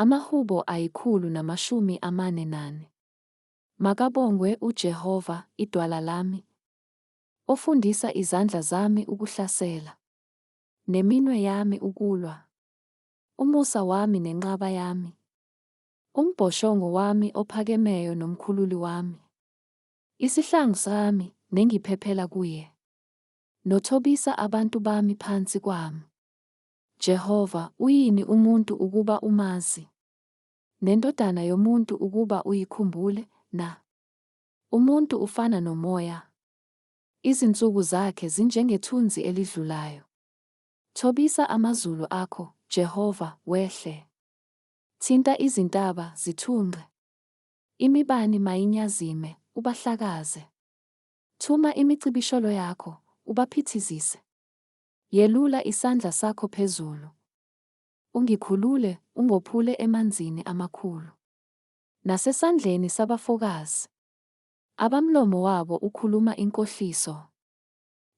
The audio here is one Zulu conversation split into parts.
Amahubo 144. Makabongwe uJehova, idwala lami, ofundisa izandla zami ukuhlasela, neminwe yami ukulwa. Umusa wami nenqaba yami, umbhoshongo wami ophakemeyo nomkhululi wami, isihlangu sami nengiphephela kuye, nothobisa abantu bami phansi kwami. Jehova, uyini umuntu ukuba umazi, nendodana yomuntu ukuba uyikhumbule, na? Umuntu ufana nomoya, izinsuku zakhe zinjengethunzi elidlulayo. Thobisa amazulu akho, Jehova, wehle. Thinta izintaba, zithunqe. Imibani mayinyazime, ubahlakaze. Thuma imicibisholo yakho, ubaphithizise. Yelula isandla sakho phezulu. Ungikhulule, ungophule emanzini amakhulu. Nasesandleni sabafokazi, abamlomo wabo ukhuluma inkohliso,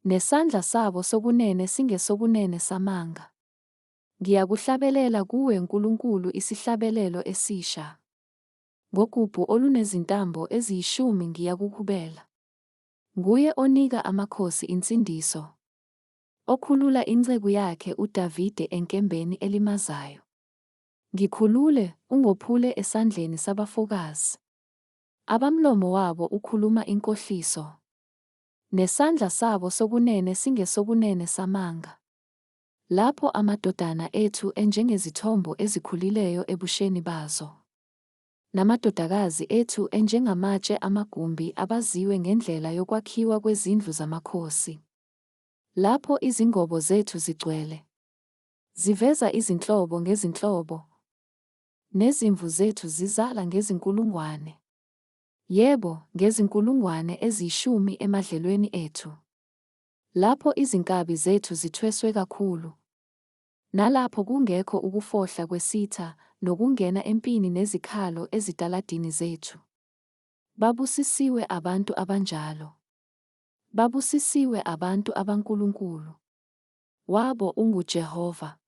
nesandla sabo sokunene singesokunene samanga. Ngiyakuhlabelela kuwe Nkulunkulu isihlabelelo esisha. Ngogubhu olunezintambo eziyishumi ngiyakuhubela. Nguye onika amakhosi insindiso, okhulula inceku yakhe uDavide enkembeni elimazayo. Ngikhulule, ungophule esandleni sabafokazi, abamlomo wabo ukhuluma inkohliso, nesandla sabo sokunene singesokunene samanga. Lapho amadodana ethu enjengezithombo ezikhulileyo ebusheni bazo, namadodakazi ethu enjengamatshe amagumbi abaziwe ngendlela yokwakhiwa kwezindlu zamakhosi. Lapho izingobo zethu zigcwele, ziveza izinhlobo ngezinhlobo, nezimvu zethu zizala ngezinkulungwane, yebo, ngezinkulungwane eziyishumi emadlelweni ethu. Lapho izinkabi zethu zithweswe kakhulu, nalapho kungekho ukufohla kwesitha nokungena empini nezikhalo ezitaladini zethu. Babusisiwe abantu abanjalo. Babusisiwe abantu abaNkulunkulu wabo unguJehova.